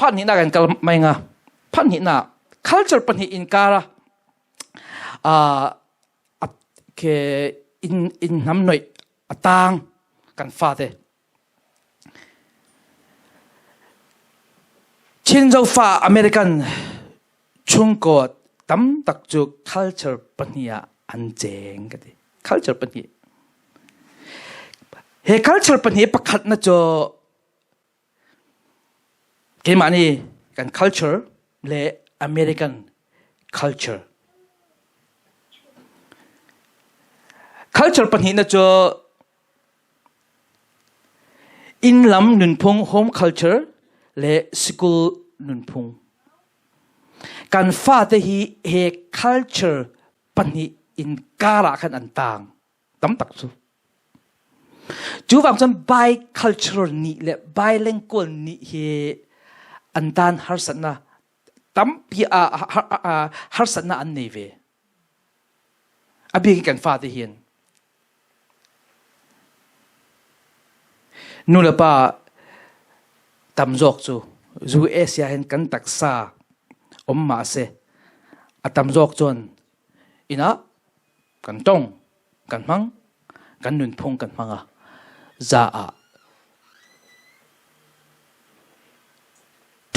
Phan hnih na kan kal mai nga. Phan hnih na culture pahnih inkara ke in in hnam noi atang kan fate. Chin zofa American chungkaw tam tak cu culture pahnih ah an cheng ka ti. Culture pahnih. He culture pahnih pakhat na cu keimah nih kan culture le American culture. Culture pahnih na cu Inn lam nunphung home culture le school nunphung. Kan fate hi he culture pahnih in kar ah khan an tang tam tak cu. Cu vang cun bicultural nih le bilingual nih hi an tan harsatnak tampi harsatnak an nei ve. A bik kan fate hin Nu le pa tam zawk cu US ah hin kan taksa um mah seh a tam zawk cun inn ah kan tong kan hmang kan nunphung kan hmang a za ah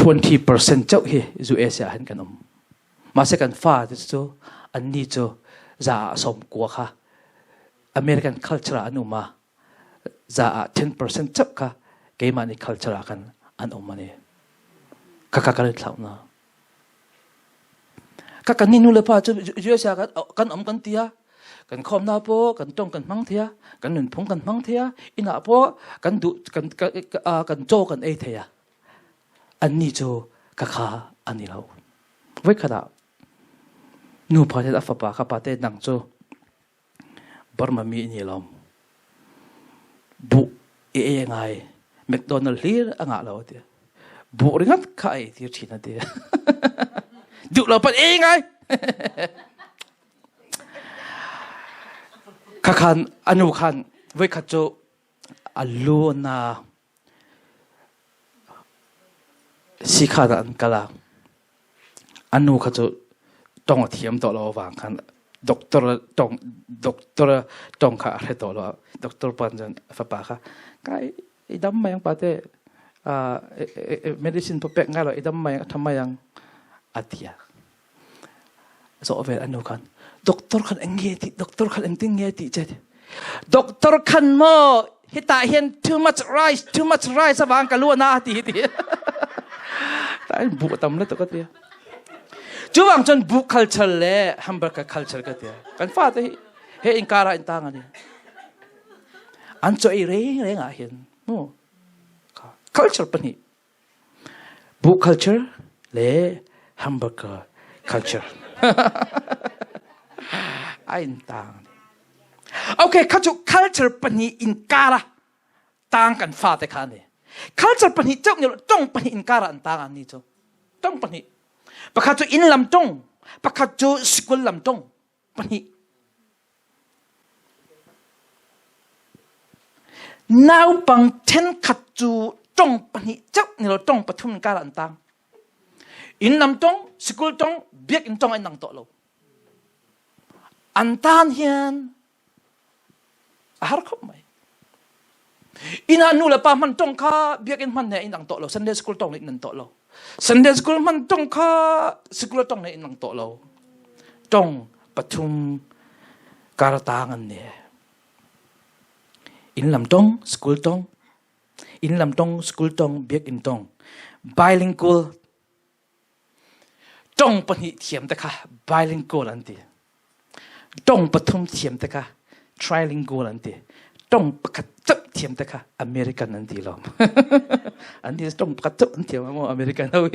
20% chauh hi US ah hin kan um. Mahse kan fa te cu annih cu za ah 90 kha American culture ah an um a za ah 10% chauh kha keimah nih culture ah kan an um ani. Kaka kan thlau na. Ka kan ni nu le pa cu US ah kan um kan tia kan khom na po kan tong kan hmang thia kan nunphung kan hmang thia ina po kan du kan kan chaw kan ei thea annih cu ka kha an i lo. Voikhat ah nupa nih a fapa kha pate nang cu Burma mi ni lom. Buh i e ngai McDonald hlir a ngah lo ti. Buh ringat kha ei ti ṭhin a ti. Duh lo pan e ngai. Kha khan anu khan voikhat cu a lu na Sikhat ah an kal ah an nu kha cu tong a thiam tawh lo avang khan doctor tong doctor tong kha a hre tawh lo. Doctor pa nih cun a fapa kha kai i dam mai ang pate medicine pa pek ngai lo i dam mai ang a ṭha mai ang a ti a. Zawh vel an nu khan doctor khan eng nge ti doctor khan engtin nge ti che doctor khan maw hita hian too much rice too much rice awang ka lu na ti ti ta bu tam le to ka tia chuwang chon bu culture le hamburger culture ka tia kan fa te he in kara in tang ani an cho ei reng reng ah hin mu culture pahnih Buh culture le hamburger culture. A in tang. Okay, kha cu culture pahnih in kara tang kan fa te kha ni. Culture pahnih chok ni tong pahnih in kara an tang an ni cu. Tong pahnih. Pakhat cu inn lam tong, pakhat cu sikul lam tong. Pahnih. Naupang ṭhenkhat cu ṭong pahnih ceuh ni lo ṭong pathum kar an tang. Inn lam ṭong, sikul ṭong, biakinn ṭong an nang tawh lo. An tan hian a har khop mai. Inn ah nu le pa hman ṭong kha biakinn hman he in ang tawh lo. Sunday school ṭong nih nan tawh lo. Sunday school hman ṭong kha sikul ṭong nih in ang tawh lo. Ṭong pathum kar tang an ni. Inn lam tong, school tong, inn lam tong, school tong, biakinn tong, bilingual tong pahnih thiam te kha bilingual an ti. Tong pathum thiam te kha trilingual an ti. Tong pakhat chap thiam te kha American an ti lom. An ti tong pakhat chap an thiam mo American ho.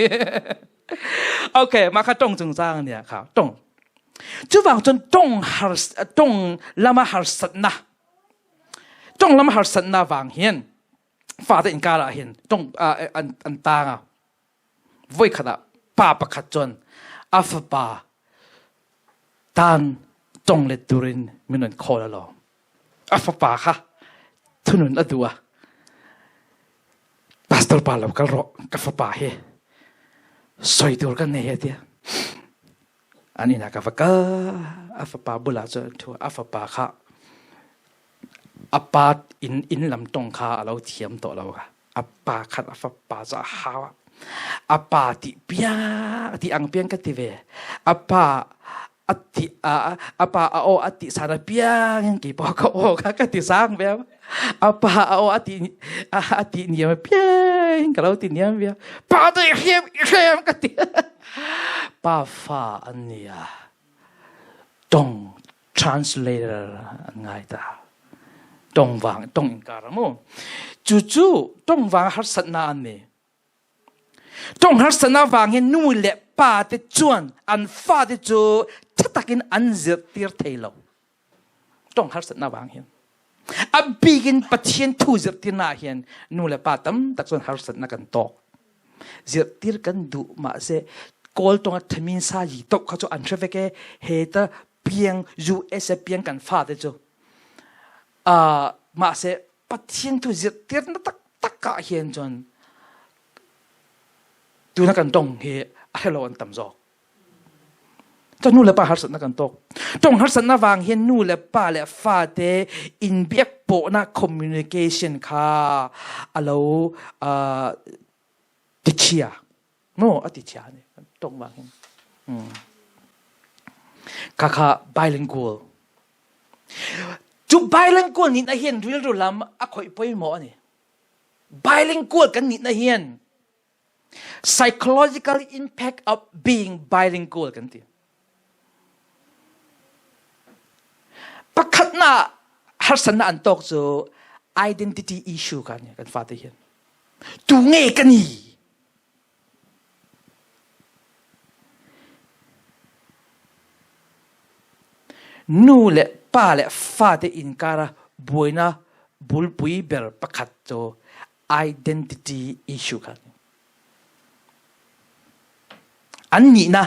Okay, mah kha tong cung cang nia kha tong. Cuvang cun tong har tong lama harsatna tong lama harsatna wang hin fate in kar ah hin tong an an tanga voikhat ah pa pakhat cun a fapa tan tong let turin min an call alo a fapa kha thunun a duh a pastor pa lo kal rawh ka fapa hi. Sawi tur ka nei a tia. An inah ka va kal a fapa bulah chuan thu a fapa kha a pa in in lam tawng kha a lo thiam tawh lo ka. A pa khat a fapa cu a hau a. A pa ti piang ti ang piang ka ti ve. A pa a ti a a pa a aw a ti san a piang in kei pawh ka aw kha ka ti sang ve a pa a aw a ti a ti niam a piang ka lo ti niam ve pa te hriam hriam ka ti pa fa an nia tong translator an ngai ta tong wang tong in kar mu chu chu tong wang harsat na an ni Tong harsatnak vang hin nu le pa te chuan an fate cu ṭha takin an zirhtir thei lo. Tong harsatnak vang hin. A bik in Pathian thu zirhtirnak hin nu le pa tam tak chuan harsatnak kan tawk. Zirhtir kan duh mahse Kawl tong a thamin sa yi tok kha cu an hre vek e he ta piang US piang kan fate cu uh, mahse Pathian thu zirhtirna taktak ah hin cun tuna kan tong hi a hrelo an tam zawk. Cun nu le pa harsatnak kan tok. Tong harsatnak vang hin nu le pa le fate in biak pawhnak communication kha alo uh, tichia. No, a tichia ni. Tong vang hin. Mm. Kha bilingual. Cu bilingual nih na hin rilru lam a khoih poi maw ani. Bilingual kan nih na hian psychological impact of being bilingual kan ti. Pakhat na harsatnak an tawk cu identity issue kan kan fate hian. Tu nge ka ni. Nu le pa le fate inkar ah buainak bulpui ber pakhat cu identity issue kha an nihna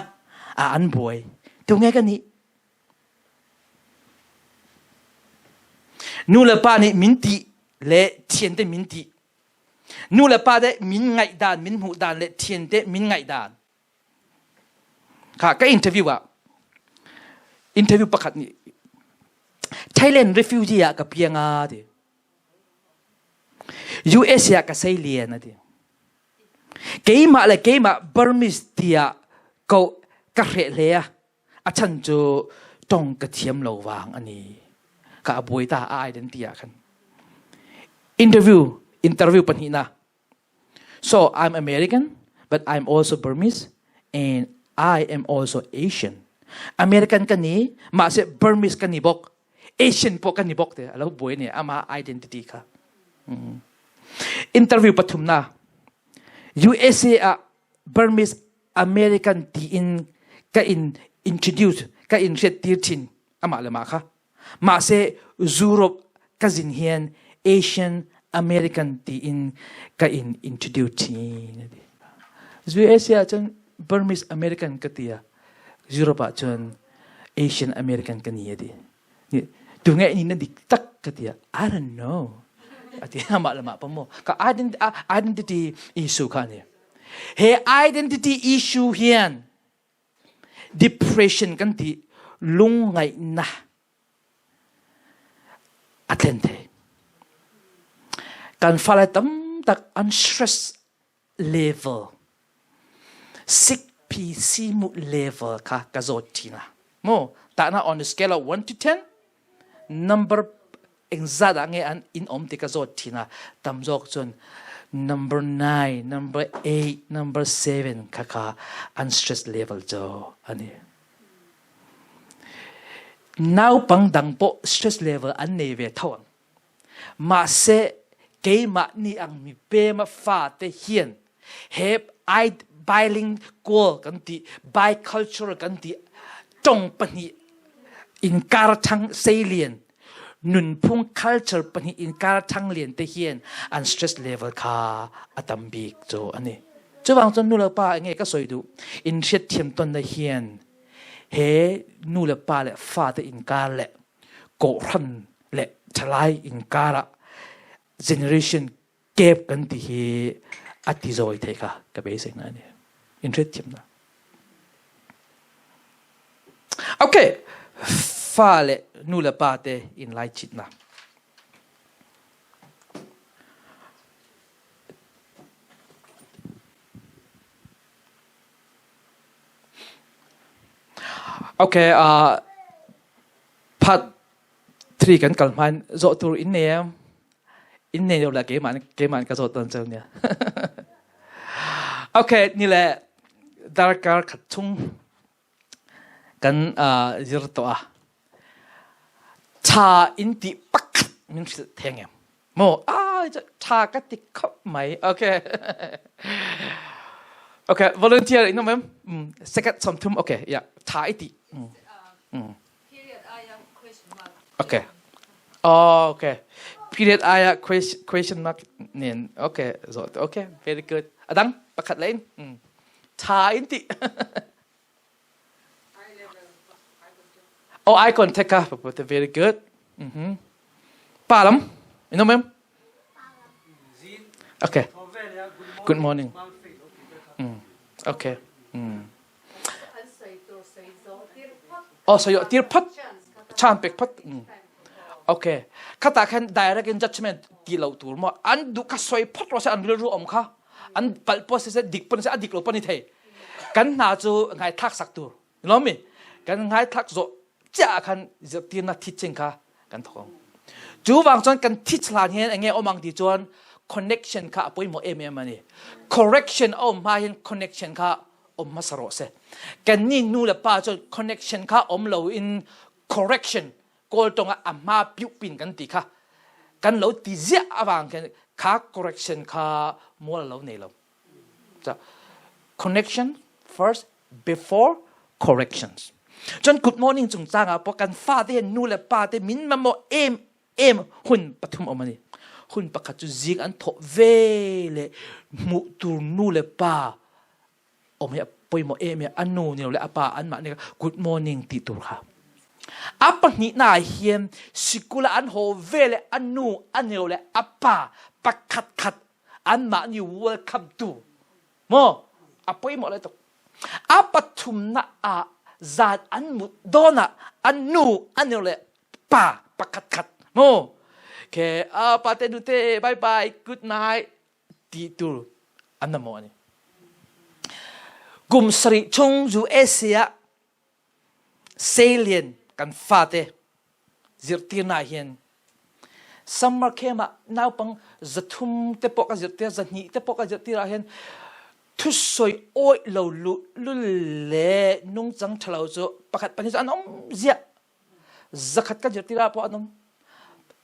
ah an buai. Tunge ka nih? Nu le pa nih min ti le thiante min ti Nu le pa deh min ngaih dan, min hmuh dan le thian te min ngaih dan. Kha ka interview ah interview pakhat nih Thailand refugee ah ka piang a ti. US ah ka sei lian a ti. Keimah le keimah Burmese tiah ko ka hreh hle a. A chan cu tong ka thiam lo wang ani. Ka abuai ta a identity ah khan. Interview interview pahnih na. So I'm American, but I'm also Burmese and I am also Asian. American kan ni, mah se Burmese kan ni bok, Asian po kan ni bok te alo buai ne ama identity kha. Mm. Interview pathum na. USA ah Burmese American tiin ka in introduce ka in hriattir thin amah le mah kha mahse Europe ka zin hian Asian American tiin ka in introduce thin USA ah cun Burmese American ka ti a Europe ah cun Asian American ka ni a ti Tu nge ni na dik tak ka ti I don't know. Ati amah le mah pamo ka identity issue kha ni. He identity issue hian depression kan ti lungngaihnak a thlen thei. Kan fale tam tak an stress level sikpi simu level kha ka zawt ṭhina mu tahna on the scale of 1 to 10 number engzat ah nge an in om ti ka zawt ṭhina tam zawk cun number 9 number 8 number 7 kha kha an stress level cu ani naupang dang pawh stress level an nei ve tho ang Mahse keimah nih ang mipem a fate hian he bilingual kan ti bicultural kan ti tong pahnih inkar thang seilian nunphung culture pahnih inkar thang lian te hian an stress level kha a tam bik cu ani chuwang cun nu le pa nge ka soi du in hriat thiam ton na hian he nu le pa le fa te inkar le kawhhran le ṭhalai inkar ah generation gap kan ti hi a ti zawi thei kha ka beisei na ni. In hriatthiamna. Okay, fa le nu le pa te in laichitna. Okay, part 3 kan kal hman zawh tur in nei em? In nei lo la keimah keimah ka zawt dawn cheu nia. Okay, ni le darkar khat chung kan zir tawh a. Tha in ti pakhat min hrilh theng em? Maw a tha ka ti khop mai. Okay. Okay, volunteer in um em? Second 30 okay, yeah. Tha i ti. Period aia question mark. Okay. Oh, okay. Period aia question mark nen. Okay, zo. Okay, very good. Adang pakhat lain. Tha in ti. Oh, eye contact ka. Very good. Pa lam. Ino mem? Okay. Good morning. Okay. Oh, sayo tir phat. Chan pek phat. Okay. Khata khan direct in judgment ti lo tur mo an du ka soi phat ro se an rilru om kha an pal po se se dik pon se a dik lo pon ni thei kan hna chu ngai thak sak tur lo mi kan ngai thak zo cha khan zirtirna teaching kha kan thong chu wang chuan kan teach hlan hian enge omang ti chuan connection kha apoi mo em em ani correction om ma hian connection kha om ma saro se kan ni nu le pa chuan connection kha om lo in correction kawl tong a ma piu pin kan ti kha kan lo ti zia awang khan kha correction kha mual lo nei lo connection first before corrections cun good morning chung chang ah kan fa te nu le pa te min mamo em em hun pathum om ani hun pakhat chu zik an tho ve le mu tur nu le pa om hi pawimawh em em a nu ni lo le a pa anmah nih good morning ti tur kha a pahnih na hian sikul an haw ve le a nu a ni lo le a pa pakhat khat anmah nih welcome tu maw a pawimawh lai tuk a pathum na ah zan an mut dawn ah an nu a ni lo le pa pakhat khat maw ke a pa te nu te bye bye good night ti tur an mamawh a ni. Kum sarih chung USA ah seilian kan fate zirtirnak hin summer camp ah naupang 300 te pawh ka zirtir 200 te pawh ka zirtir ah hin thusoi awih lo luhlul le nungcang ṭhalo cu pakhat pahnih cu an um ziah 100 ka zirtir ah pawh an um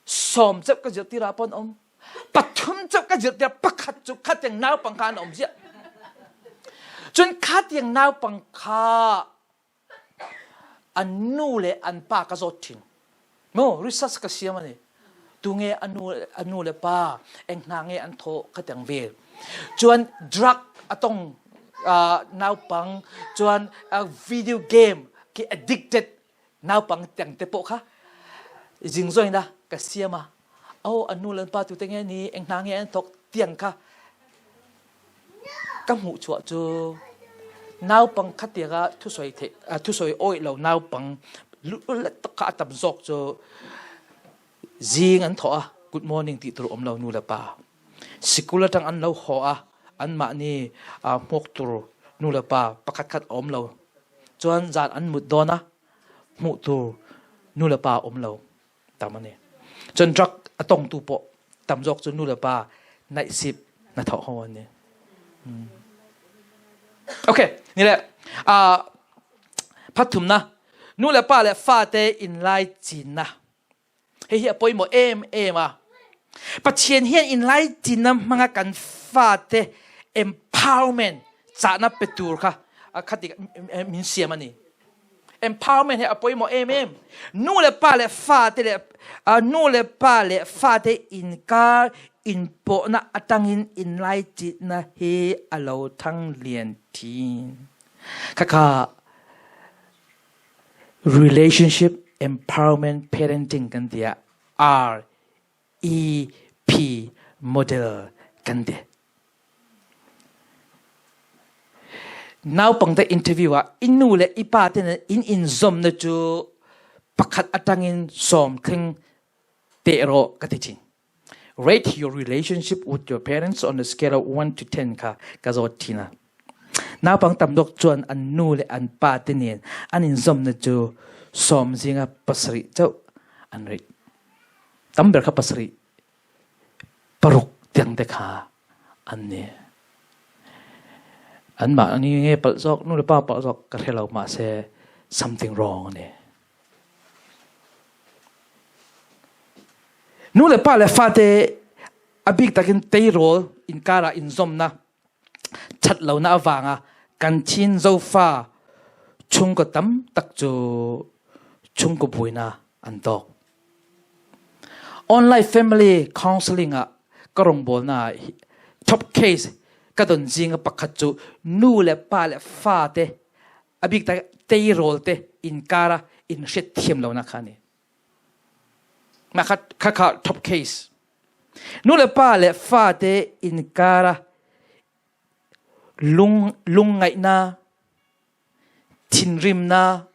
10 ceuh ka zirtir ah pawh an um 3 ceuh ka zirtir pakhat cu khatiang naupang kha an um ziah cun khatiang naupang kha an nu le an pa ka zawt thin no research ka siam ani tu nge anu le pa eng hna nge an tho khatiang vel chuan drug atong naupang chuan video game ki addicted naupang tiang te pawh kha zingzoi na ka siam a oh an nu le an pa tu te nge ni eng hna nge an thawk tiang kha ka hmuh chuah cu naupang kha tianga thusoi the thusoi oi lo naupang lu tak kha atam zawk cu zing an thawh a good morning ti tur om lo nu le pa sikul atang an lo haw a anmah ni hmuak tur nu le pa pakhat khat om lo Chuan zan an mut dawn a hmuh tur nu le pa um lo tam ani. Cun drug a tongtu pawh tam zawk cu nu le pa naihsip na thawh ho ani. Okay, ni le phathum na nu le pa le fate in lai cin na Hihi a pawimawh em em a. Pathian hian inlaitinna hmanga kan fate empowerment chahna pe tur kha khati min siam a ni. Empowerment hi a pawimawh em em. Nu le pa le fate le nu le pa le fate inkar inpawhna atangin inlaichitna hi a lo thang lian thin. Khakha Relationship Empowerment Parenting kan ti ah REP model kan ti. Naupangte interview ah i nu le i pa te nen in inzawmna chu pakhat atangin sawm thleng teh rawh ka ti thin. Rate your relationship with your parents on a scale of 1 to 10 kha ka zawt thin a. Naupang tam dawk chuan an nu le an pa te nen an inzawmna chu sawm zinga pasarih chauh an rate. Tam ber kha pasarih paruk tiang te kha an ni. Anmah ni nge palh zawk nu le pa palh zawk ka hre lo mahse something wrong a ni. Nu le pa le fate a bik takin teirawl inkar ah inzawmna ṭhat lonak avanga kan Chin zofa chungkaw tam tak cu chungkaw buainak an tawk. Online family counseling ah ka rawngbawlnak ah top case ka don zing ah pakhat cu nu le pa le fate a bik tak teirawl te inkar ah in hriatthiam lonak kha a ni. Mah kha kha top case. Nu le pa le fate inkar ah lung lungngaihnak, thinrimnak,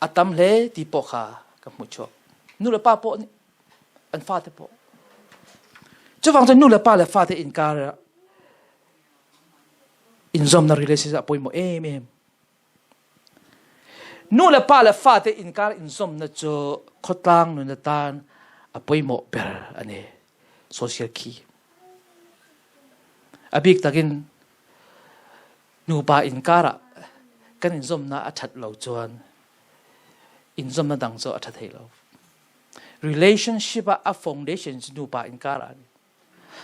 a tam hle ti pawh kha ka hmuh chuak. Nu le pa pawh nih an fate pawh. Cuvang cun nu le pa le fate inkar ah inzawmnak relationship a pawimawh em em. Nu le pa le fate inkar inzawmnak cu khuatlang nun atan a pawimawh ber ani. Social key. A bik takin nupa inkar ah kan inzawmnak a ṭhat lo cun inzawmnak dang cu a ṭha thei lo. Relationship ah a foundation cu nupa inkar ah ani.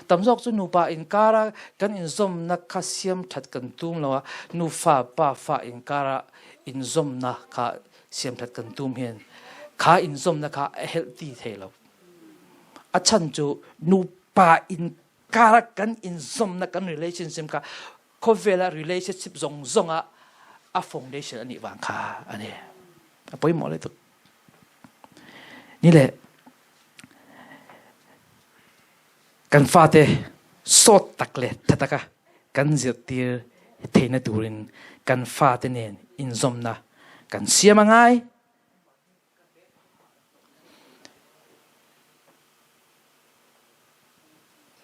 Tam zawk cu nupa inkar ah kan inzawmnak kha siamṭhat kan tum lo ah nufa pafa inkar ah inzawmnak kha siamṭhat kan tum hin kha inzawmnak kha a helh ti thei lo. A chan cu nupa inkar ah kan inzawmnak kan relationship kha khawvel ah relationship zongzong ah a foundation anih vang kha ani. A poimawh le tuk. Ni le kan fate sawt tak le thatak a kan zirtir theina turin kan fate nen inzawmna kan siam a ngai.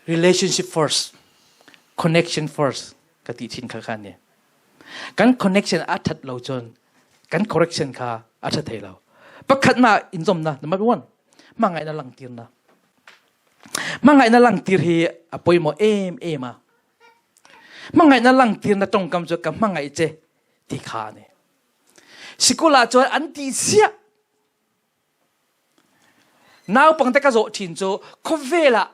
Relationship first, connection first ka ti thin kha kha ni. Kan connection a that lo cun kan correction kha a tha thei lo. Pakhat ma inzawmna number one hmangaihna langtirna. Hmangaihna langtir hi a pawimawh em em a. Hmangaihna langtirna tongkam cu ka hmangaih che ti kha a ni. Sikul ah cun an ti siah. Naupangte ka zawh ṭhin cu khawvel ah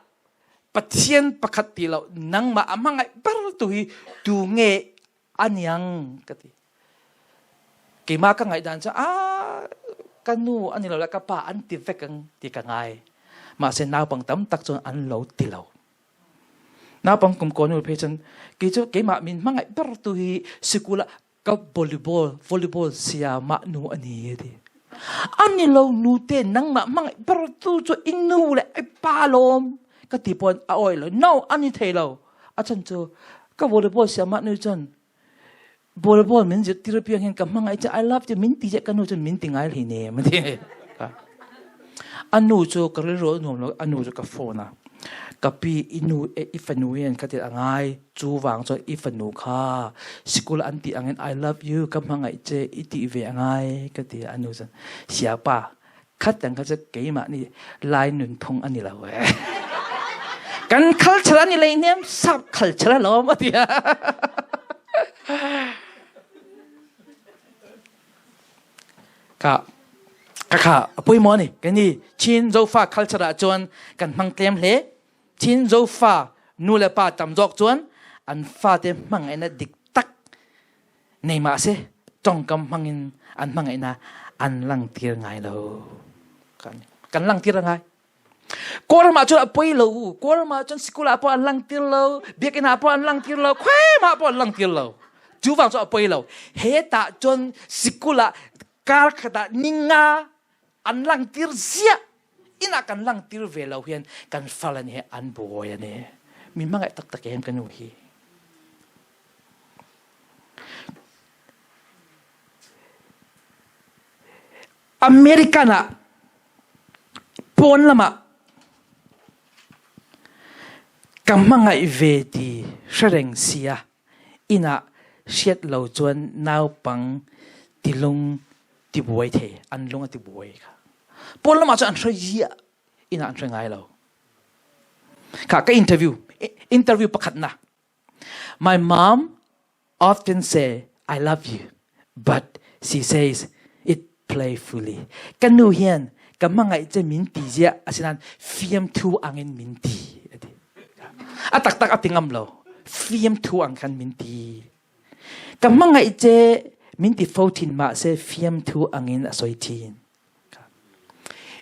Pathian pakhat ti lo nangmah a hmangaih ber tu hi tu nge aniang ka ti. Keimah ka ngaih dan cu a ka nu ani lo le ka pa an ti vek ang ti ka ngai. Mahse naupang tam tak cun an lo ti lo. Naupang kum ko nu phei cun kei cu keimah min hmangaih ber tu hi sikul ah ka volleyball volleyball sia mah nu ani ti ani lo nu te nangmah mang ber tu cu in nu le ai pa lom ka ti pon a oi lo no ani thei lo a chan chu ka volleyball sia mah nu chan volleyball min zir tir piang hin ka hmangai cha I love you min ti che ka nu chun min ti ngai li ne ma ti anu chu ka rilru nuam lo anu chu ka phone a ka pi inu e i fanu hian ka ti angai Chu vang chuan i fanu kha sikul an tih angin I love you ka hmangaih che i tih ve angai ka ti a nu chuan siapa khat dang kha chu keimah nih lai nunphung ani lo e kan culture ani lei hnem sap culture alawm a ti a ka ka kha a pawimawh ani kani Chin Zofa culture ah chuan kan hmang tlem hle Chin Zofa nu le pa tam zawk chuan an fate hmangaihna dik tak nei mah se tongkam hmangin an hmangaihna an langtir ngai lo. Kan langtir ngai. Kawlram ah cun a poi lo. Kawlram ah cun sikul ah pawh an langtir lo, biakinn ah pawh an langtir lo, khuaima pawh an langtir lo. Cu vang cu a poi lo. He tah cun sikul ah kar khat ah ninga an langtir ziah. Ina kan lang tir ve lo hian kan fal ani an buai ani. Mi hmangaih tak tak em ka nu hi. American ah pawn lamah ka hmangaih ve ti hrereng sia inah hriat lo chuan naupang tilung tibuai thei an lung a tibuai kha pawn lamah chuan an hre ziah inah an hre ngai lo kha ka interview interview pakhatna my mom often say I love you but she says it playfully ka nu hian ka hmangaih che min ti ziah asinain fiamthu angin min ti ati a taktak a ti ngam lo fiamthu ang khan min ti ka hmangaih che min ti fo thin mah se fiamthu angin a soi thin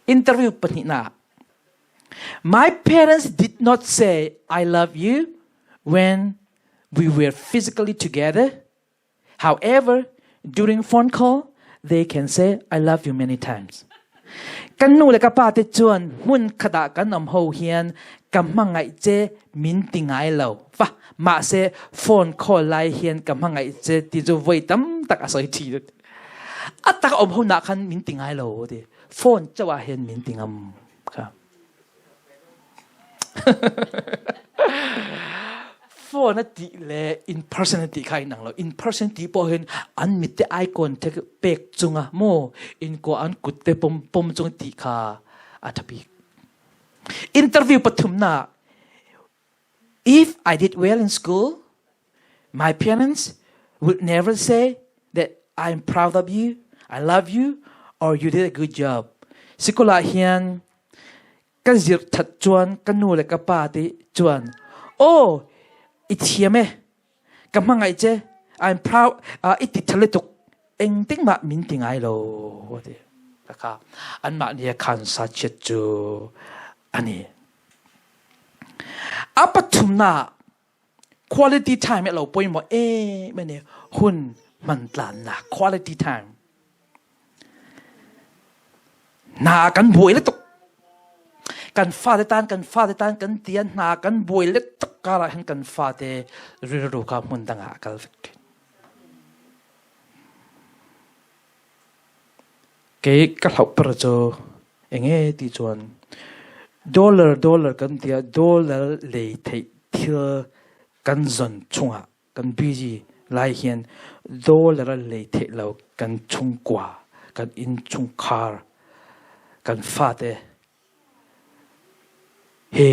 interview pahnihna my parents did not say I love you when we were physically together. However, during phone call, they can say, I love you many times. Kan nu le ka pa te chuan hmun khat kan om ho hian ka hmangaih che min ti ngai lo. Fa ma se phone call lai hian ka hmangaih che ti chu voi tam tak a soi thi. A tak om ho na khan min ti ngai lo ti. Phone chawa hian min ti ngam kha. Phone a tih le in person a tih kha inang lo. In person tih pawh hin an mit te icon te pek chunga maw in ko an kut te pom pom chung tih kha a tha bik. Interview pathum na if I did well in school, my parents would never say that I'm proud of you, I love you, or you did a good job. Sikul ah hian ka zir that chuan ka nu le ka pa te chuan oh i thiam e ka hmangaih che I'm proud i ti tha lutuk engting mah min ti ngai lo ti kha anmah nih khan sa chiat cu ani A pathumnak quality time a lo pawimawh em ani hun hman tlannak quality time. Hna kan buai le tuk. Kan fate tan kan fate tan kan tian hna kan buai le tuk karah hin kan fate rilru kha hmun dang ah a kal vek thin. Kei ka hlauh ber cu enge ti chuan dollar dollar kan ti ah dollar lei theih thil kan zon chungah kan busy lai hin dollar a lei theih lo kan chungkua kan innchungkhar kan fate he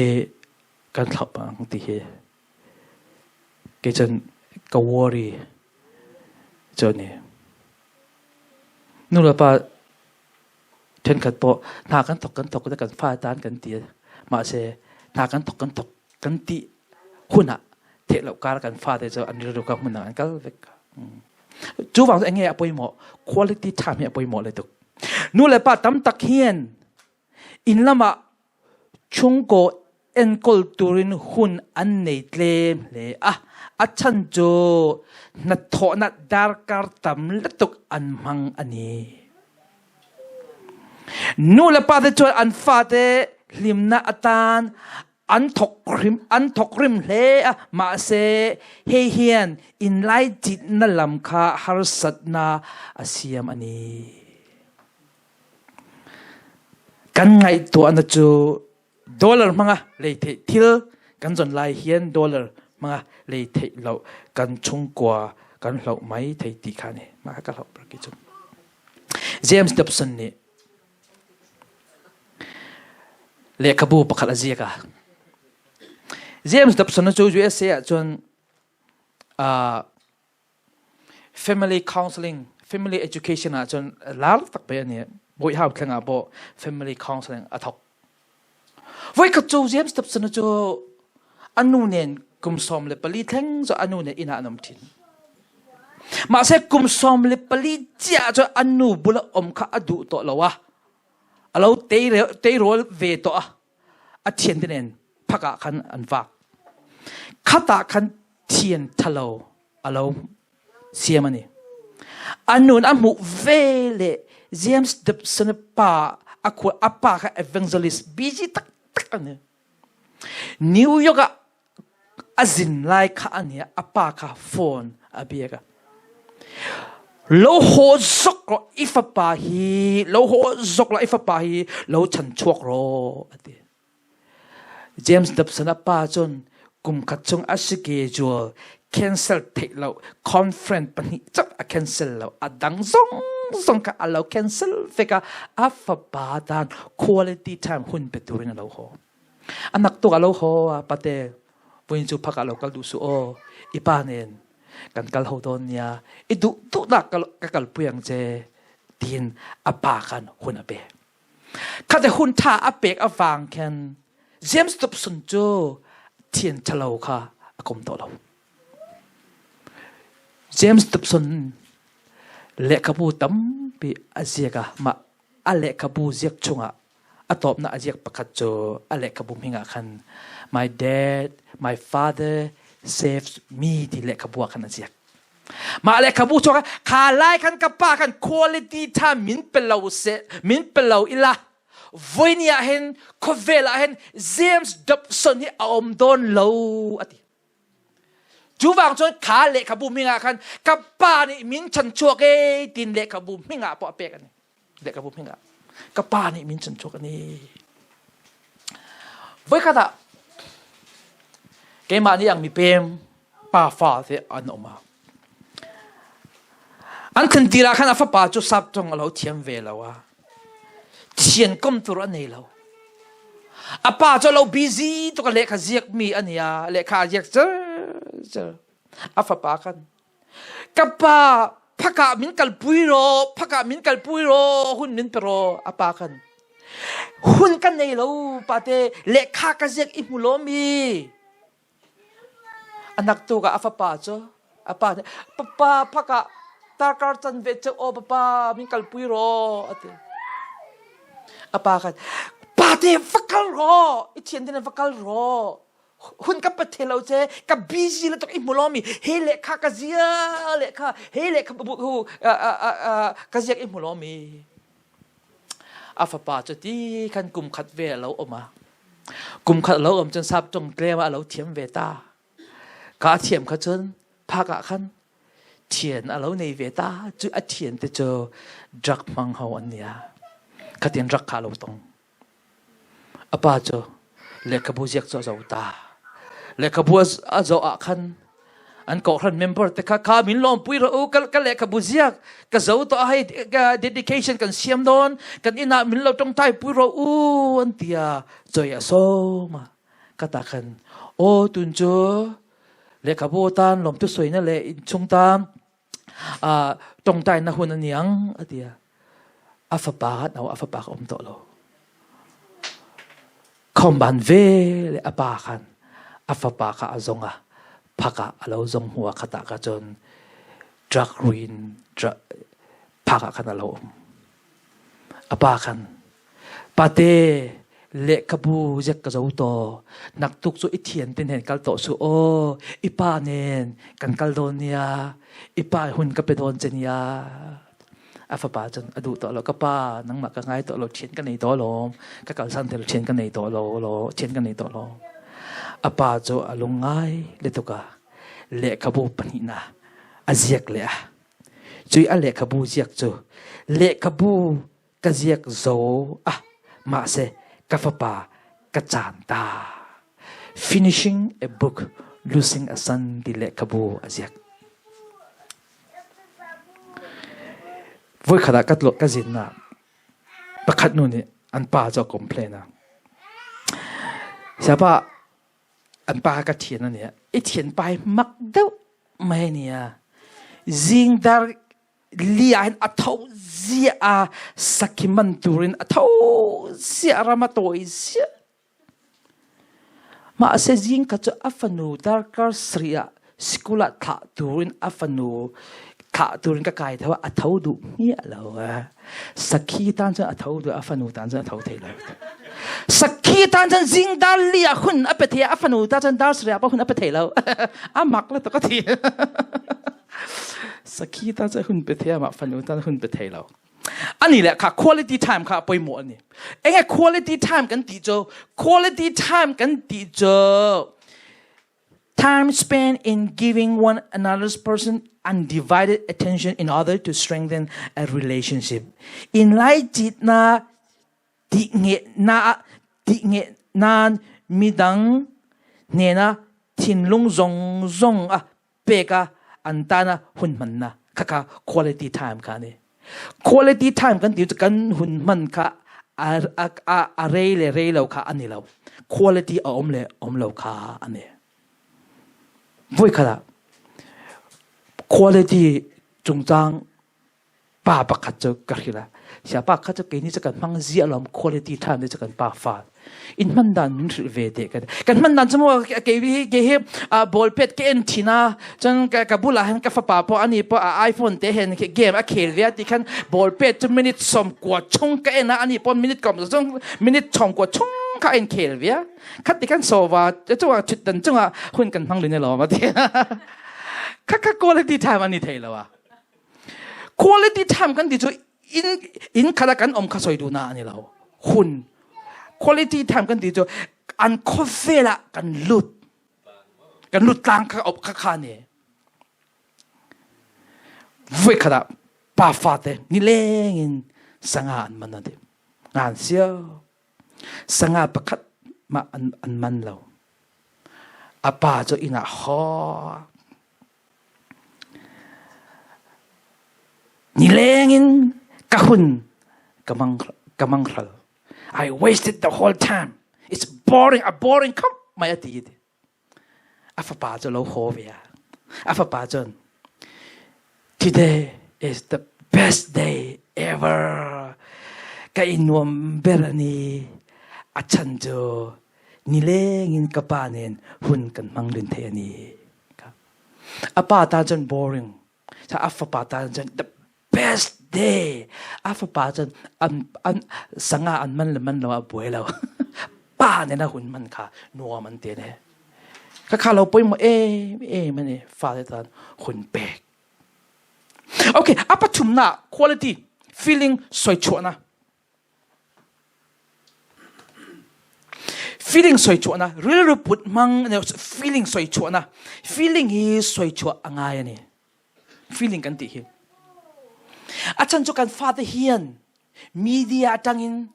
kan thlauh bang ti hi kei cun ka worry cu a ni. Nulepa ṭhenkhat pawh hna kan thawk kan thawk kan fa tan kan ti. Mahse hna kan thawk kan thawk kan ti hun ah theih lo kar kan fate cu an rilru ka hmun ah an kal vek. Cu vang cu enge a pawimawh quality time hi a pawimawh le tuk. Nulepa tam tak hian Inn lamah chungkaw enkawl turin hun an nei tlem hle a, a chan cu hnathawhnak darkar tam lutuk an hmang a ni. Nu le pa te chuan an fate hlimnak atan an thawk rim an thawk rim hle a, mahse hei hian inlaichinna lam kha harsatnak a siam a ni. Kan ngaihtuahnak cu dollar hmanga lei theih thil kan zon lai hian dollar hmanga lei theih lo kan chungkua kan hloh mai thei ti kha ni mah ka hloh ber ki cu. James Dobson nih lehkhabu pakhat a ziak a. James Dobson cu USA ah cun Family counseling, family education ahcun lar tak pe ani. Bawi hau thleng ah pawh family counseling a thok. Voikhat cu James Dobson cu anu nen kum 14 thleng cu anu nen inn ah an um thin. Mahse kum 14 cia cu anu bula om kha a duh tawh lo a. A lo teirawl ve tawh a. A thian te nen phak ah khan an vak. Khat ah khan thian thalo a lo siam ani. A nun a hmuh ve le James Dobson pa a khua a pa kha evangelist busy tak tak ani. New York ah a zin lai kha ani a pa kha phone a biak a. Lo haw zok rawh i fapa hi lo haw zok la i fapa hi lo chan chuak rawh ati. James Dobson a pa cun kum khat chung a schedule cancel theih lo conference pahnih chap a cancel lo a dang zong zong kha a lo cancel vek a a fapa tan quality time hun pe turin a lo haw anak tuk a lo haw a pate vuin chu phak a lo kal duh su aw i pa nen kan kal ho dawn nia i duh duh nak ka kal pui ang che tin a pa khan hun a pe Khate hun ṭha a pek avang khan James Dobson cu thian ṭhalo kha a kom tawh lo. James Dobson lehkhabu tampi a ziak a mah a lehkhabu ziak chungah a tawpnak a ziak pakhat cu a lehkhabu hming ah khan My dad, my father saves me ti lehkhabu ah khan a ziak. Mah lehkhabu chuak kha lai khan ka pa khan quality tha min pe lo se min pe lo ila voini ah hin khawvel ah hin James Dobson hi a um dawn lo ati cu vang cun kha lehkhabu hming ah khan ka pa nih min chan chuak e tin lehkhabu hming ah pawh a pek ani lehkhabu hming ah ka pa nih min chan chuak ani voikhat ah keimah nih ang mipem pafa te an um a an than tir ah khan a fapa cu sap tong a lo thiam ve lo a thian kom tur a nei lo a pa cu lo busy tuk a lehkha ziak mi ani a lehkha a ziak cer cer a fapa khan ka pa phaka min kalpui ro phaka min kalpui ro hun min pe ro a pa khan hun kan nei lo pate lehkha ka ziak i hmu lo mi A naktuk ah a fapa cu a pa nih papa phak ah tarkar can ve ceu aw papa min kalpui raw a ti. A pa khan pate va kal raw i thian din va kal raw hun ka pathe lo che ka busy le tok i hmu lomi he lehkha ka zia lehkha he lehkha bu hu ka ziak i hmu lomi A fapa cu ti khan kum khat ve a lo um a. Kum khat a lo um cun sap ṭong tlem ah a lo thiam ve ta. Ka thiam kha cun phak ah khan thian a lo nei ve ta. Cu a thian te cu drug hmang ho an nia. Khatin drug kha a lo tong. A pa cu lehkhabu ziak cu a zo ta. Lehkhabu a zoh ah khan an kawhhran member te kha kha min lawmpui rawh u ka lehkhabu ziak ka zo to hei dedication kan siam dawn kan inn ah min lo tongtai pui rawh u an tia choi a sawm a ka ta khan o tun cu lehkhabu tan lawmtu soina le inchung tan tongtai na hun aniang atia a fapa no a fapa ka um to lo Khomban ve le a pa khan a fapa kha a zong a phak ah a lo zong hmu ah khat ah ka cun drug ruin phak ah khan a lo um. A pa khan pate lehkhabu zek ka zo to nak tuk cu i thian te nen kal to su o i pa nen kan kal dawn nia i pa hun ka pe dawn che nia A fapa cun a duh tawh lo. Ka pa, nangmah ka ngai tawh lo, ṭhian ka nei tawh lawm. Ka kalsan tel ṭhian ka nei tawh lo, lo ṭhian ka nei tawh lo. A pa cu a lung ngai le tuk ah lehkhabu pahnihna a ziak le a. Cui a lehkhabu ziak cu lehkhabu ka ziak zo ah mah se ka fapa ka caan ta. Finishing a book, losing a son ti lehkhabu a ziak. Voikhat ah ka zin ah pakhat nu nih an pa cu a complain a. Siapa an pa ka thian ani a. I thian pa hi mak deuh mai ni a. Zingdar li ah hin a tho zia a sakhi man turin a tho zia ram a tawi zia. Mahse zingka cu a fanu darkar sarih ah sikul ah thlah turin a fanu thlah turin ka kai tho a tho duh hmiah lo. Sakhi tan cun a tho duh a fanu tan cun a tho thei lo. Sakhi tan cun zing dar li ah hun a pe thei a fanu ta cun dar sarih ah pa hun a pe thei lo. A mak le tuk a thi. Sakhi tan cun hun pe thei mah fanu tan hun pe thei lo. Ani le kha quality time kha pawimawh ani. Enge quality time kan ti chu quality time kan ti chu time spent in giving one another's person undivided attention in order to strengthen a relationship. In lai chit na ti nge na ti nge nan midang hnena thinlung zong zong a pek a an tana hun hmanna kha kha quality time kha ni quality time kan ti chu kan hun hman kha a a a a rei le rei lo kha ani lo quality a om le om lo kha ani voi khala quality chungchang pa pakhat cu ka hrilh a siapa kha cu kei nih cu kan hmang ziah lawm quality time cu kan pa fa in hman dan min hrilh ve te kan kan hman dan cu mu kei hi kei hi ball pet ke en thina cun ka ka bulah hin ka fapa po ani po a iPhone te hen game a khel ve ti khan ball pet cu minute som kua chung ka en a ani po minute kom chung minute chong kua chung kha en khel ve khat ti kan sofa chunga thut dan chunga hun kan hmang lin lo ma ti kha kha quality time ani thei lo a Quality time kan ti cu inn inn khat ah kan om kha soi duh na ani lo. Hun quality time kan ti cu an khawvel ah kan lut kan lut tlang kha op kha kha ni. Voi khat ah pa fate nileng in sanga an man ati. Ngan sio. Sanga pakhat ma an, an man lo. A pa cu inn ah haw Nileng in ka hun ka mang ka mang hral. I wasted the whole time. It's boring, a boring khop mai a ti. A fapa cu lo haw ve a. A fapa cun today is the best day ever. Ka i nuam ber ani. A chan cu nileng in ka pa nen hun kan hmang lin thei ani. A pa ta cun boring. A fapa ta cun the best day. A fapa cun an an sanga an man le man lo a buai lo. Pa ne na hun man kha nuam an te ne. Ka kha lo poi mo e e mani fa te tan hun pek. Okay, a pathum na quality feeling soi chuah na. Feeling soi chuahnak rilru put hmang feeling soi chuahnak feeling hi soi chuah a ngai ani feeling kan ti hi a chan cu kan fate hian media atangin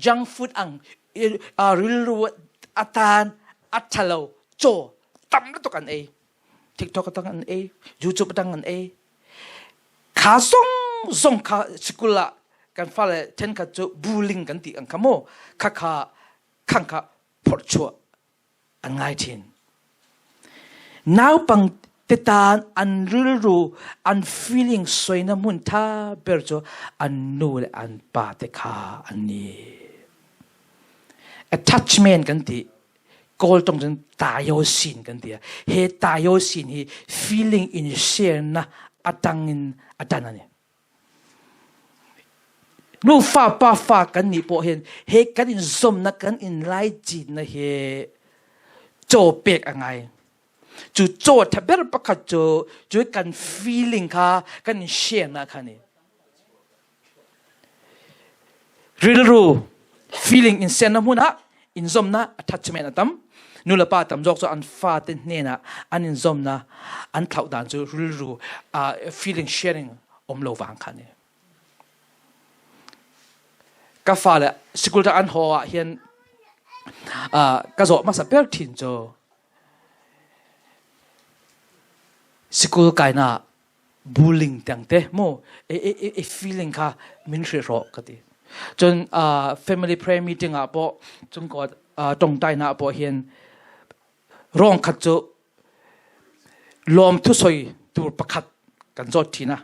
junk food ang rilru atan a thalo chaw tam lutuk an ei TikTok atang an ei YouTube atang an ei Kha zong zong kha sikul ah kan fale thenkhat cu bullying kan ti ang kha mu khakha khang kha phorhchuah an ngai thin. Naupang te tan an rilru an feeling soina hmun tha ber cu an nu le an pa te kha an ni. Attachment kan ti Kawl tong cun tayo sin kan ti. He tayo sin hi feeling in share na atang in atan ani. Nu fa pa fa kan ni po hin he kan in zom na kan in lai chin na he chaw pek angai. Chu chaw thaber pakhat chu chu kan feeling kha kan in share na kha ni. Rilru feeling in sen na hmun ah inzawmnak attachment a tam. Nulepa tam zawk cu an fate hnenah an inzawmnak an thlauh dan cu rilru feeling sharing um lo vang kha ni. Ka fale sikul an haw ah hin ka zawh hmasa ber thin cu sikul kainak bullying tiang te mu e e e feeling kha min hri ro ka ti cun family prayer meeting ah po chung ko tongtai na po hian rong khat chu lom thu soi tur pakhat kan zot thina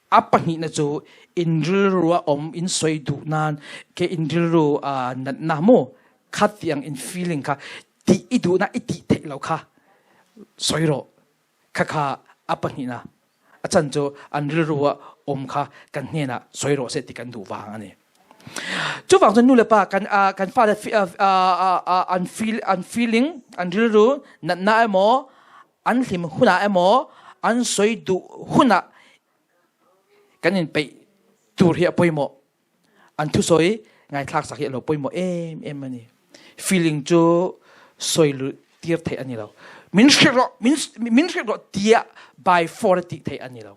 a pahnih na chu in rilru a om in soi du nan ke in rilru nat na mu khat tiang in feeling kha ti i du na i ti the lo kha soi ro Khakha a pahnihnak a chan cu an rilru ah um kha kan hnenah soi rawh seh ti kan duh vang ani. Cuvang cun nu le pa kan kan fale an feel an feeling an rilru natna emaw an hlim hunah emaw an soi duh hunah kan in peih. tur hi a pawimawh. An thusawi ngaithlak sak hi a lo pawimawh em em a ni. Feeling chu sawi tir theih a ni lo. Min hrilh rawh, min, min hrilh rawh tiah by force a tih theih a ni lo.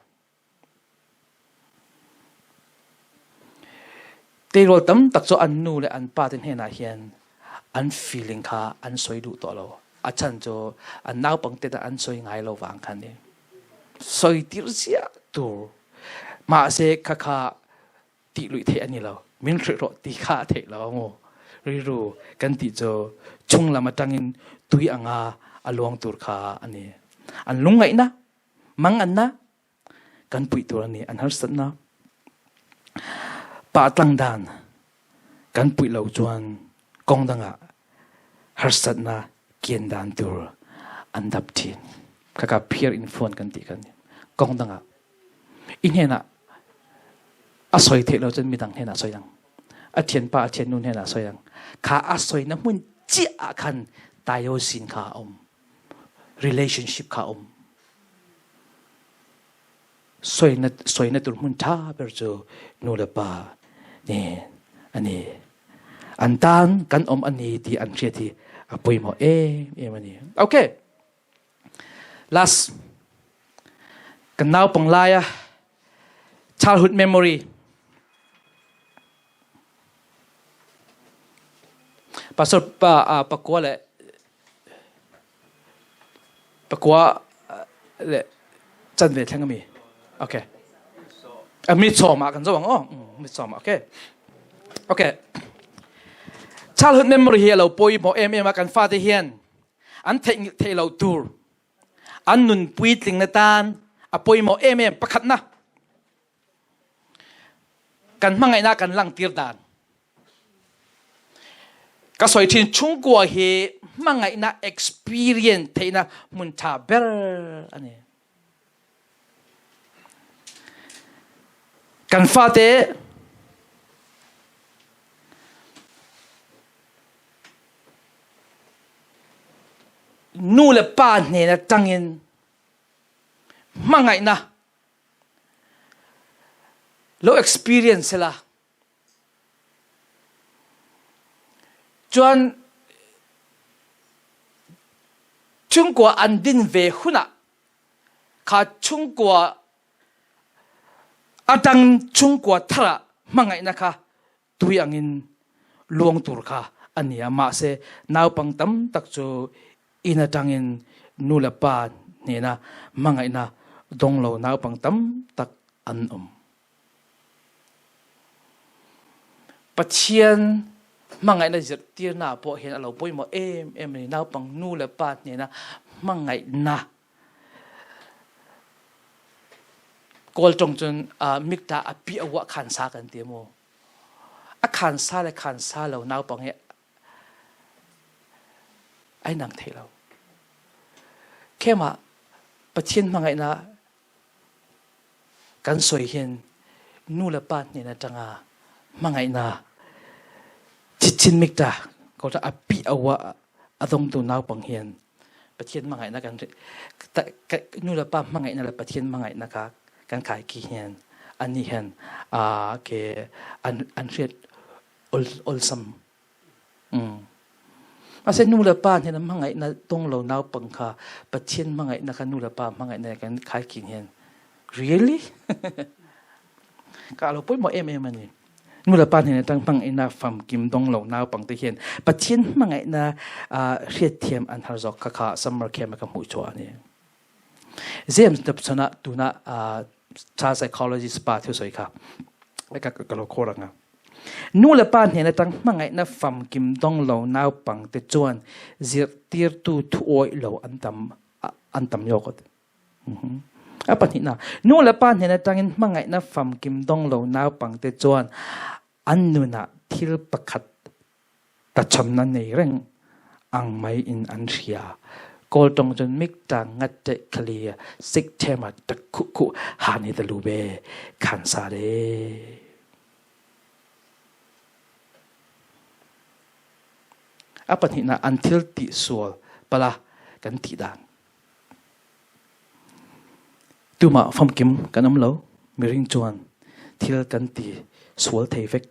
Tleirawl tam tak chu an nu le an pa te hnenah hian an feeling kha an sawi duh tawh lo. A chan chu an naupangte an sawi ngai lo vang khan ni. Sawi tir ziah tur. Mahse kha kha tih luih theih a ni lo. Min hrilh rawh ti kha a theih lo angu. Rilru kan tih chu chunglam atangin tui anga a luang tur kha a ni. An lungngaihna, manganna kan puih tur a ni. An harsatna pah tlang dan kan puih lo chuan kawng dangah harsatna kian dan tur an dap thin. Khaka peer influence kan ti kan kawng dangah i hnenah a soi theih lo cun midang hnenah soi ang. A thianpa a thiannu hnenah soi ang. Kha a soina hmun chiah ah khan tiosin kha a um. Relationship kha a um. Soina soina tur hmun ṭha ber cu nu le pa nih ani. An tan kan um ani ti an hriat hi a pawimawh em em ani. Okay. Last kan naupang laia childhood memory Pastor pa pakua le pakua le chanve thleng ami okay mi sawm ah kan zo ang aw mi sawm okay okay childhood memory hi alo pawimawh em em a kan fate hian an theih theih lo tur an nun puitling na tan a pawimawh em em pakhatna kan hmangaihna kan langtir dan ka soi thin chhungkua hi hmangaihna experience theihna hmun tha ber ani kan fate nu le pa hnen atangin hmangaihna lo experience sela chuan chhungkua an din ve hunah kha chhungkua atang chhungkua tharah hmangaihna kha tui angin luang tur kha a ni a mahse naupang tam tak chu in atangin nu le pa hnena hmangaihna dawng lo naupang tam tak an awm. Pathian hmangaihna zirtirna pawh hian a lo pawimawh em em a ni. Naupang nu leh pa hnena hmangaihna Kawl tawng cun mikta a pi a uah khan sa kan ti mu. A khan sa le khan sa lo naupang hi ai nang thei lo. Khema Pathian hmangaihna Kan sawi hin nu le pa hnen aṭanga hmangaihna chitchin mikta ko a pi awa a dongtu naupang hian Pathian hmangaihna kan nu le pa hmangaihna le Pathian hmangaihna kha kan khai ki hian ani hian ke an hriat olsam Mahse nu le pa hnen hmangaihna tong lo naupang kha Pathian hmangaihna kha nu le pa hmangaihna kan khaikhin hian really ka lo pawimawh em em ani. Nu le pa hnen atang hmangaihna famkim dong lo naupang te hian Pathian hmangaihna hriatthiam an har zawk kha kha summer camp ka hmuh chhuah ani. James Dobson-a tuna child psychologist pa thu sawi kha ka ka lo khawr anga. Nu le pa hnen atang hmangaihna famkim dawng lo naupangte chuan zirtirtu thuawih lo an tam an tam zawk a ti. A pahnihna, nu le pa hnen atangin hmangaihna famkim dawng lo naupangte chuan an nunah thil pakhat tlachhamna nei reng ang mai in an hria. Kawl tawng cun mikta ngat te khali sik thema tak khu khu han hi talu be khan sa de. A pahnihna an thil ti sual pala kan ti dan. Tumah famkim kan um lo. Miring chuan Thil kan ti sual thei vek.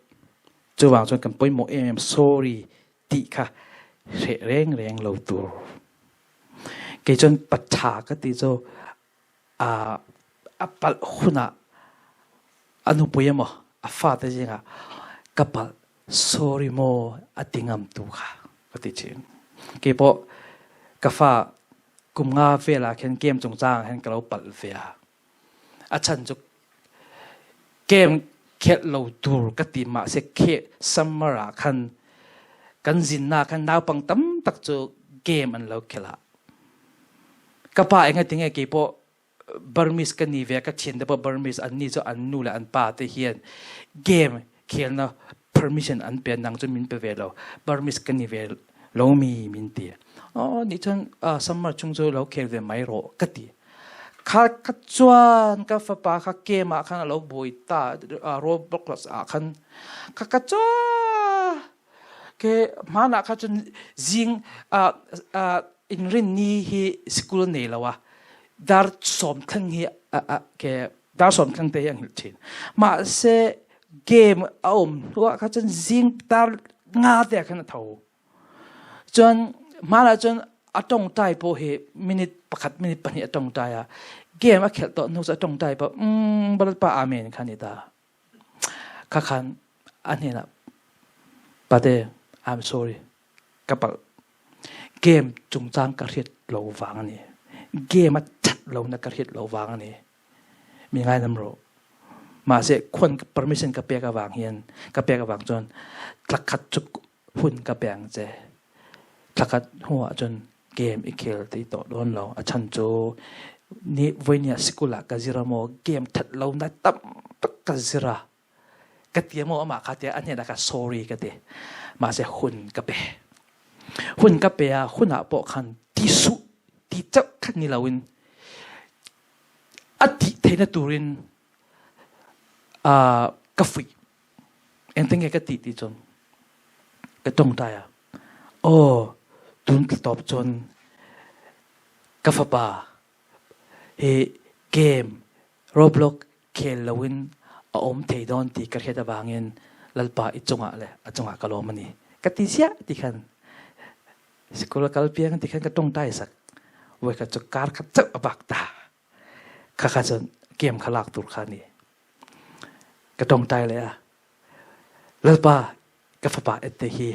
Chuvang chuan kan pawimawh em em sorry tih kha hreh reng reng lo tur. Kei chuan pa ṭha ka ti chu a palh hunah a nupui emaw a fate zingah ka palh sorry maw a ti ngamtu kha ka ti ṭhin. Keipawh ka fa kum nga velah khin game chungchang ah hin ka lo palh ve a. A chan cu game khelh lo tur ka ti mahse kheh summer ah khan kan zinnak khan naupang tam tak cu game an lo khelh ah ka pa engatinge keipawh Burmese ka ni ve ka thian te pawh Burmese an ni cu an nu le an pa te hian game khelna permission an pe nang cu min pe ve lo Burmese ka ni ve lo mi min ti oh ni cun summer chung cu lo khel ve mai rawh ka ti kha ka chuan ka fapa kha game ah khan a lo buai ta Roblox ah khan kha ka chua Ke hmanah kha cun zing inrinni hi sikul nei lo a dar sawm thleng hi ke dar sawm thleng te hi an hngilh thin. Mahse game a um hnuah kha cun zing dar nga te ah khan a tho. Cun hmanah cun a tongtai pawh hi minute pakhat minute pahnih a tongtai a game a khelh tawh hnu cu a tongtai pawh mm balat pa amen kha ni ta. Khakhan a hnenah Pate, I'm sorry, ka palh. Game cungcang ka hriat lo vang a ni. Game a that lo na ka hriat lo vang a ni. Mi ngai nam ro. Mahse khuan permission ka pek awang hian ka pek awang cun tlakhat cu hun ka peng che. Thlakhat hnu ahcun game i khel ti tawh dawn lo. A chan cu ni voinia sikul ah ka zir maw game that lo na tam tuk ka zira ka ti maw amah kha tiah a hnen ah ka sorry ka ti. Mahse hun ka pe. Hun ka pe ah hun ah pawh khan ti suh ti chauh khan ni loin a ti theina turin ka fuih. Engtin nge ka ti ti cun ka tawngtai ah aw tun tawp cun ka fapa hi game Roblox khel loin a um thei dawn ti ka hriat avangin Lalpa i cungah le a cungah ka lawm ani ka ti siah ti khan sikul kal piang ti khan ka tawngtai sak voi khat cu kar khat chauh a bak ta Khakha cun kem kha lak tur kha ni. Ka tongtai le a. Lalpa ka fapa ette hi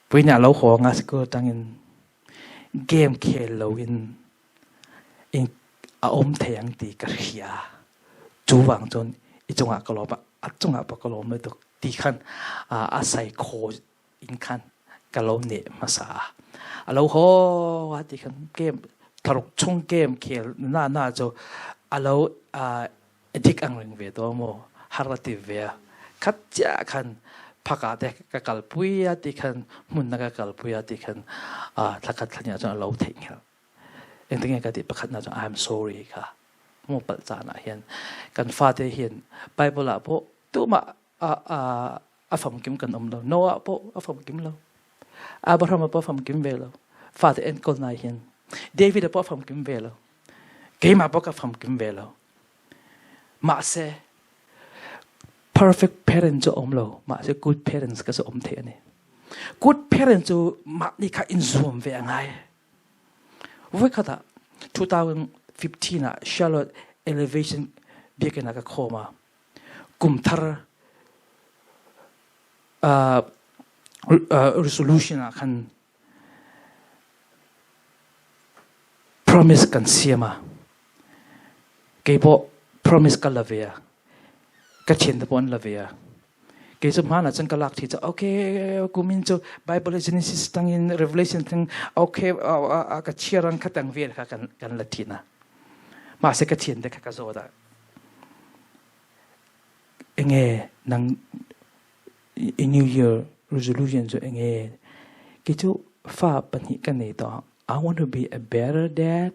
puina lo ho nga sikul tangin game khel lo in in a om thei ang ti ka hria. Chu wang cun i cungah ka lawm a cungah pa ka lawm le tuk ti khan a sai kho in khan ka lo neh hmasa. A lo haw a ti khan game tharuk chung game khel na na chu a lo dik ang ring ve to mo har a ti ve khat chia khan phaka te ka kal pui a ti khan hmun na ka kal pui a ti khan thlakhat thlanya chuan a lo theih ngel engtinge ka ti pakhat na chuan I'm sorry kha mu pal caan ah hian kan fate hian Bible ah pawh tumah a famkim kan um lo. Noah pawh a famkim lo. Abraham pawh a famkim ve lo. Fate enkawl nai hin. David pawh a famkim ve lo. Keimah pawh ka famkim ve lo. Mahse perfect parent cu um lo. Mahse good parents ka cu um the ani. Good parent cu mah nih kha in zuam ve a ngai. Voikhat ah 2015 ah Charlotte Elevation biakinn ah ka khawm ah Kumthar resolution ah khan promise kan siam a. Kei pawh promise ka la ve a. Ka thian te pawh an la ve a. Kei cu hmaan ah cun ka lak thi cu okay kumin cu Bible Genesis tangin Revelation tang okay ka chiaran kha tang vel kha kan kan la thin a. Mahse ka thian te kha ka zawt ah Enge nang i New Year resolution cu enge? Kei cu fa pahnih ka nei tawh. I want to be a better dad.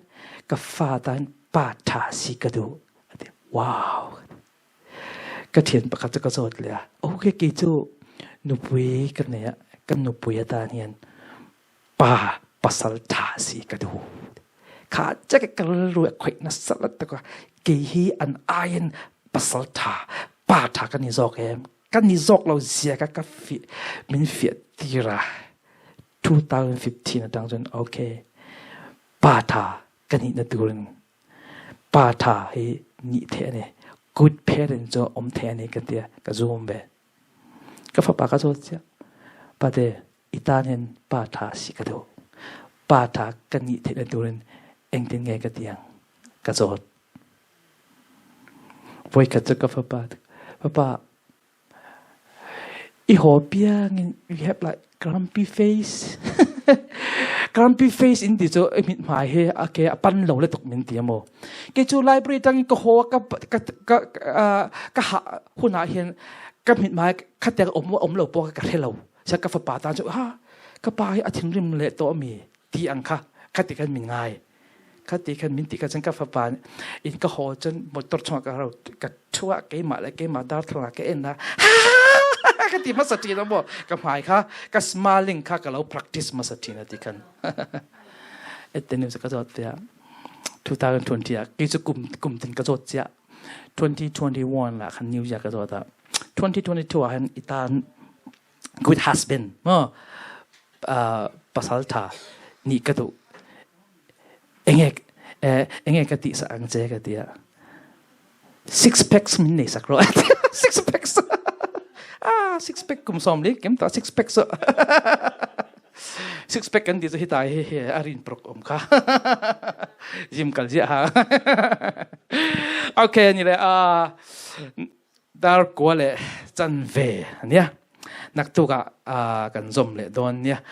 Ka fa tan pa ṭha si ka duh. A ti. Wow. Ka ṭhian pakhat cu ka zawt le okay kei cu nupui ka nei ah kan nupui atan hian pa pasal ṭha si ka duh. Kha che ka rilru a khawih nasa lutuk a, kei hi an aiin pasal tha, pa tha ka ni zawk em? Ka ni zawk lo zia kha ka fi min fiah tir a. 2015 atang cun okay, pa tha ka nih na turin pa tha hi nih the ani good parent cu om the ani ka tia ka zum ve. Ka fapa ka zawt cia. Pate i tan hin pa tha si ka duh. Pa tha ka nih theih na turin engtin nge ka tiang ka zawt. Voikhat cu ka fapa fapa i haw piangin you have like grumpy face. Grumpy face in ti cu i mithmai he a ke a pan lo le tuk min ti maw. Kei cu library tang ka haw ka ka ka ka ha hun ah hin ka mithmai khatek om om lo po ka hre lo. Sa ka fapa ta cu ha ka pa hi a thinrim le to mi ti ang kha khati kan min ngai. Khati khan min ti kha cun ka fapa in ka haw cun motor chungah ka ro ka thuah keimah le keimah darthlalang ah ka en na ka ti hmasa ṭin maw ka hmai kha ka smiling kha ka lo practice hmasa ṭhin a ti khan etenim ka zawt tiah 2020 ah kei cu kum kum tin ka zawt cia 2021 lah khan new year ka zawt ah 2022 ah hin itan good husband mo pasal tha nih ka duh enge enge ka ti sa ang che ka tia six packs min nei sak ro six packs ah six pack kum som li kem ta six packs six pack kan ti chu hitai he he arin prok om kha gym kal zia ha okay ni le a dar kwa le chan ve ania naktuk ah kan zom le don nia.